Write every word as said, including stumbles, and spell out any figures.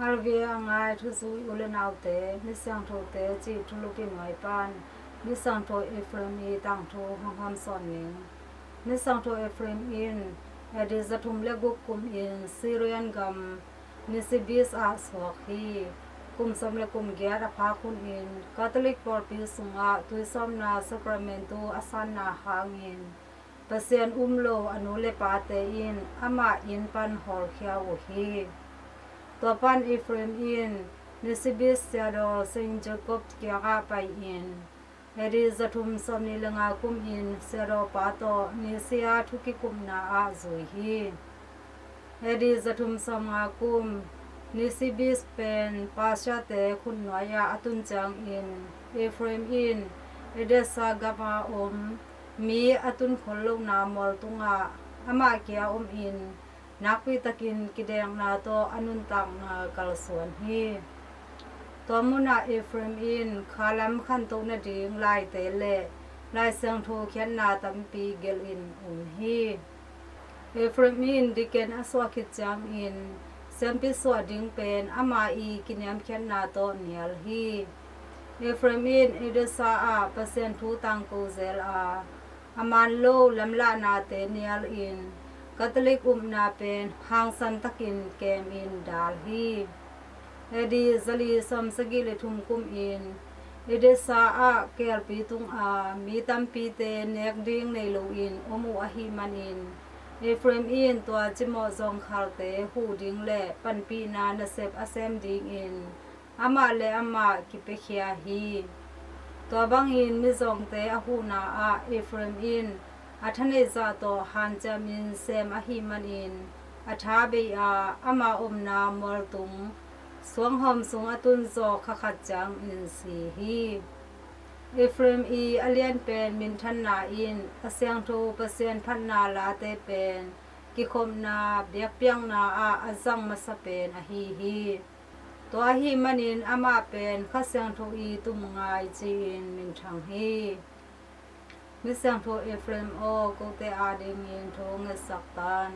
RVA a ngai thuzui u le naute, Misiangthote cih thulupi nuai pan Misiangtho Ephraim i tangthu hong hawmsawn ning. Misiangtho Ephraim in AD zathum le guk kumin Syrian gam Nisibis ah suak hi. Kum sawm le kum giat a phak hunin Catholic pawlpi sungah tuisawpna sacramentu a sanna hangin Pasian um lo a nu le pate in amah inn pan hawlkhia uh hi. Tua pan Ephraim in Nisibis siadaw Saint Jacob kiangah pai-in AD zathum sawmnih le nga kumin siadawpa tawh Nicaea thukikupna ah zui hi. AD zathum sawmnga kum Nisibis pen Persia-te khutnuai-ah a tun ciangin Ephraim in Edessa gama om mi a tunkhol lohna mual tungah amah kia omin nakpitakin kidekna tawh a nuntakna kalsuan hi. Tua munah Ephraim in khalam khantoh nading laite le Lai Siangtho khiatna tampi gelhin um hi. Ephraim in deacon a suah khit ciangin siampi suah ding pen ama i kiniamkhiatna tawh nial hi. Ephraim in Edessa ah Pasian thu tangko zel a, a man lo lamlahnate nialin Catholic upna pen hangsan takin kemin dal hi. AD zali sawmsagih le thum kumin Edessa ah keelpi tunga mi tampite nek ding nei loin om uh ahih manin Ephraim in tua cimawh zawngkhalte huh ding le panpihna nasep a sem dingin amah le amah kipiakhia hi. Tua bangin mizawngte a huhna ah Ephraim in a thaneih zah tawh hanciamin sem ahih manin a tha bei a, ama omna mualtung suanghawm sung a tunzaw khakhat ciangin si hi. Ephraim i a lianpen minthanna in a siangtho Pasian phatna late pen kikhopna biakpiakna ah a zang masa pen ahi hi. Tua ahih manin amah pen Kha Siangtho i tum ngai ci-in minthang hi. Misiangtho Ephraim aw, kote adingin thu ngetsak tan.